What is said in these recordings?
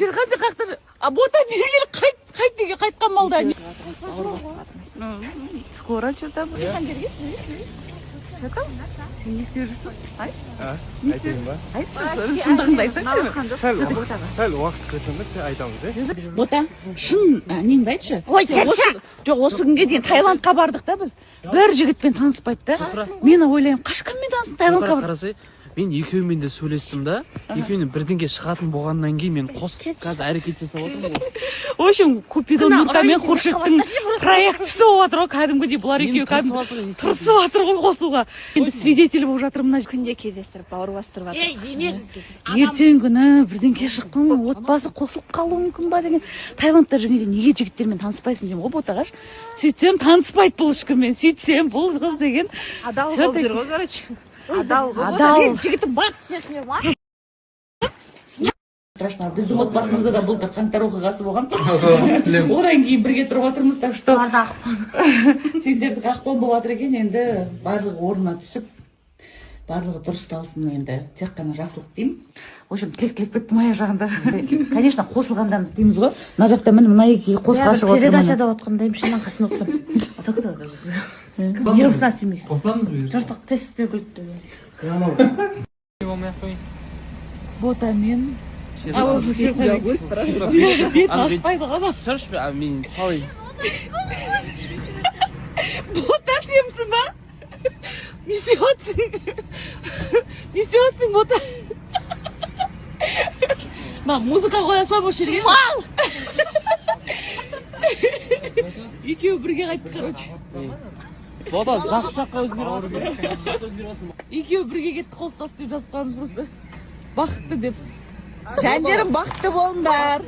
Шерхан, сен қаяқта? А Бота, бері кел, қайт, қайт, үйге қайтқан малда. Скоро что там? Что там? Сен не істеп жүрсің? Айтшы. Айтайын ба? Айтшы, шындығыңды айтсаңшы. Сәл уақыт берсеңдерші, айтамыз, иә. Бота, шын неңді айтшы. Ой, Сен кетші. Жоқ, осы күнге дейін Таиландқа бардық та біз. Бір жігітпен таныспайды да. Мен ойлаймын, кіммен таныстың, Таиландқа бардық. Қарасай, мен екеуімен де сөйлестім да, екеуінен бірдеңке шығатын болғаннан кейін мен қосып, қазір әрекет жасап отырмын ғой. В общем, Купидон Күнә, Нурка мен ұрайын, Хуршидтің проектісі болып жатыр ғой кәдімгідей. Бұлар Мен екеуі тырысып кәдімгі жатыр, не істеймін? тырысып жатыр ғой қосуға. Енді свидетель болып жатыр мына. Күнде кездестіріп, бауыр бастырып жатыр. Ей, деме бізге, біз Ертеңгі күні бірдеңке шыққан, отбасы қосылып қалуы мүмкін ба деген. Таиландта жүргенде неге жігіттермен таныспайсың деймін ғой Ботағаш. Сөйтсем, таныспайды бұл ешкіммен. Сөйтсем, бұл қыз деген Адал болып Всё-таки жүр ғой, короче. Адал ғой. Адал. Мен жігітім бар, түсінесің ба? Страшно. Біздің отбасымызда да былтыр қаңтар оқиғасы болған, одан кейін бірге тұрып жатырмыз, так что сендердікі ақпан болып жатыр екен. Енді барлығы орнына түсіп, барлығы дұрысталсын, енді тек қана жақсылық деймін. В общем, тілек тілеп кеттім аяқ жағында. Конечно, қосылғандан дейміз ғой. Мына жақта, міне, мына екеуі қосқа шығып отыр, міне. Передачада отқандаймын, шыннан қасында отырсам. Нервысына тимей. Қосыламыз ба? Жыртық тесте күлді. Болмай ақ қояйын. Бота мен бетін ашпайды ғой ана. Түсірші, а мен салайын. Бота, сенсің ба? Не істеп жатсың, не істеп жатсың, Бота? Мына музыка қоя салып осы жерге. Мал екеуі бірге қайтты, короче. Бота, жақсы жаққа өзгеріп жатсың, жақсы жаққа өзгеріп жатсың. Екеуі бірге кетті, қол ұстасып деп жазып қойғанбыз просто, бақытты деп. Жандерім, бақытты болыңдар,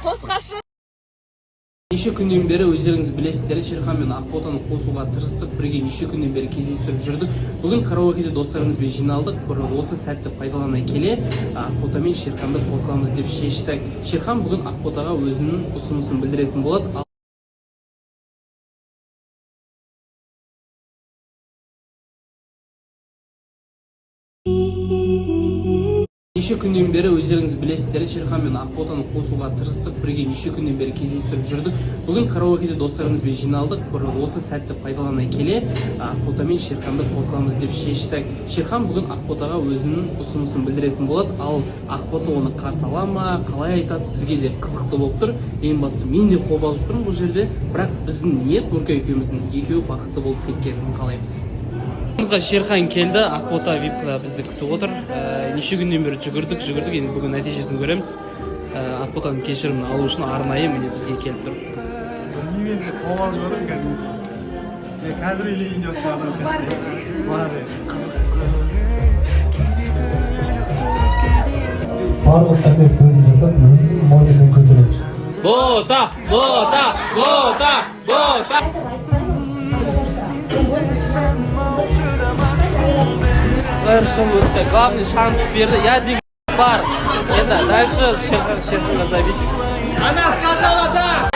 қосқашы. Неше күннен бері, өздеріңіз білесіздер, Шерхан мен Ақботаны қосуға тырыстық, бірге неше күннен бері кездестіріп жүрдік. Бүгін караокеде достарымызбен жиналдық. Бір осы сәтті пайдалана келе, Ақбота мен Шерханды қосамыз деп шештік. Шерхан бүгін Ақботаға өзінің ұсынысын білдіретін болады. Неше күннен бері, өздеріңіз білесіздер, Шерхан мен Ақботаны қосуға тырыстық, бірге неше күннен бері кездестіріп жүрдік. Бүгін караокеде достарымызбен жиналдық. Бір осы сәтті пайдалана келе, Ақбота мен Шерханды қосамыз деп шештік. Шерхан бүгін Ақботаға өзінің ұсынысын білдіретін болады. Ал Ақбота оны қарсы ала ма, қалай айтады, бізге де қызықты болып тұр. Ең бастысы, мен де қобалжып тұрмын бұл жерде, бірақ біздің ниет, Нұрка екеуміздің, екеуі бақытты болып кеткенін қалаймыз. Қасымызға Шерхан келді, Ақбота випкада бізді күтіп отыр. Неше күннен бері жүгірдік, жүгірдік, енді бүгін нәтижесін көреміз. Ақботаның кешірімін алу үшін арнайы, міне, бізге келіп тұр. Білмеймін, енді қобалжып отырмын кәдімгі. Мен қазір үйлейін деп жатқан адам сияқты бар енді. Барлық қателікті өзім жасадым, өзім мойныммен көтеремін. Бота, Бота, Бота, Бота! 1 жыл өтті, главный шанс берді, я деген бар. Енді дальше Шерхан, Шерханға зависит. Она сказала да!